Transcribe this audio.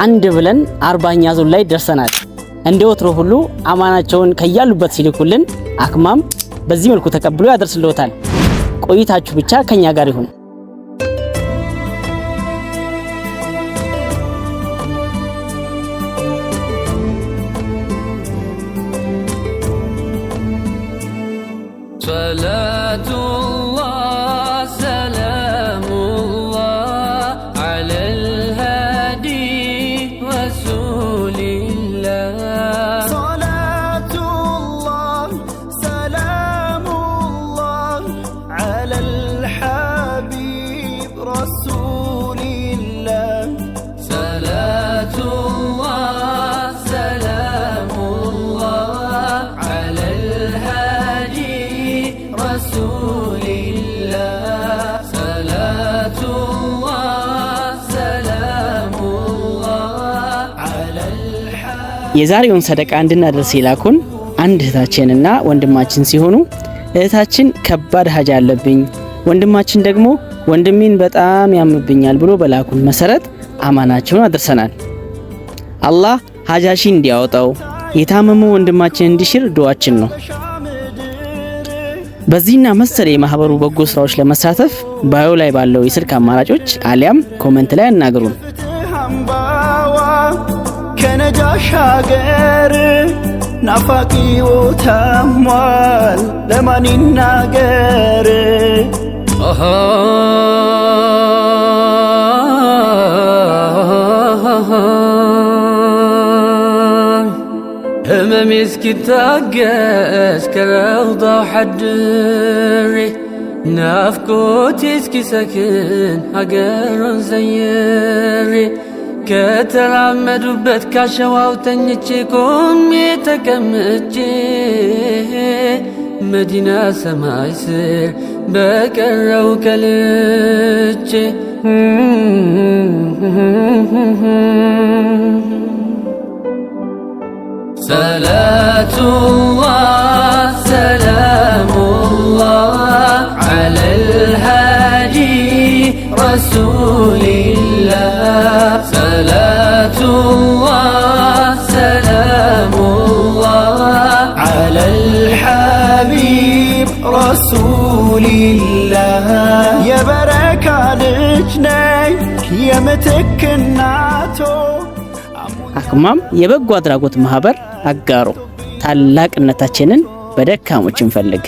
አንድ ብለን 40ኛ ዙር ላይ ደርሰናል። እንደ ወትሮ ሁሉ አማናቸውን ከያሉበት ሲልኩልን አክማም በዚህ መልኩ ተቀብሎ ያደርስልዎታል። ቆይታችሁ ብቻ ከኛ ጋር ይሁን። صلاة الله سلام الله على الهادي رسول الله. صلاة الله سلام الله على الحبيب رسول الله. صلاة الله سلام الله على الهادي رسول الله. صلاة الله سلام الله على الحبيب. የዛሬውን ሰደቃ እንድናደርስ የላኩን አንድ እህታችንና ወንድማችን ሲሆኑ እህታችን ከባድ ሀጃ አለብኝ፣ ወንድማችን ደግሞ ወንድሜን በጣም ያምብኛል ብሎ በላኩን መሰረት አማናቸውን አድርሰናል። አላህ ሀጃሺ እንዲያወጣው የታመመው ወንድማችን እንዲሽር ዱዓችን ነው። በዚህና መሰል የማህበሩ በጎ ስራዎች ለመሳተፍ bio ላይ ባለው የስልክ አማራጮች አሊያም comment ላይ አናግሩን። ፍትህ አምባዋ ከነጃሽ ሀገር ናፋቂው ታሟል ለማን ይናገር? ህመሜ እስኪታገስ ከረውዳው ሐድሬ ናፍቆቴ እስኪሰክን ሀገሩን ዘይሬ ከተራመዱበት ካሸዋው ተኝቼ ቆሜ ተቀምጬ መዲና ሰማይ ስር በቀረው ከልቼ። صلاة الله سلام الله على الهادي رسول الله. صلاة الله سلام الله على الحبيب رسول الله. የበረካ ልጅ ነኝ የምትክ እናቶ። አክማም የበጎ አድራጎት ማህበር አጋሮ ታላቅነታችንን በደካሞች እንፈልግ።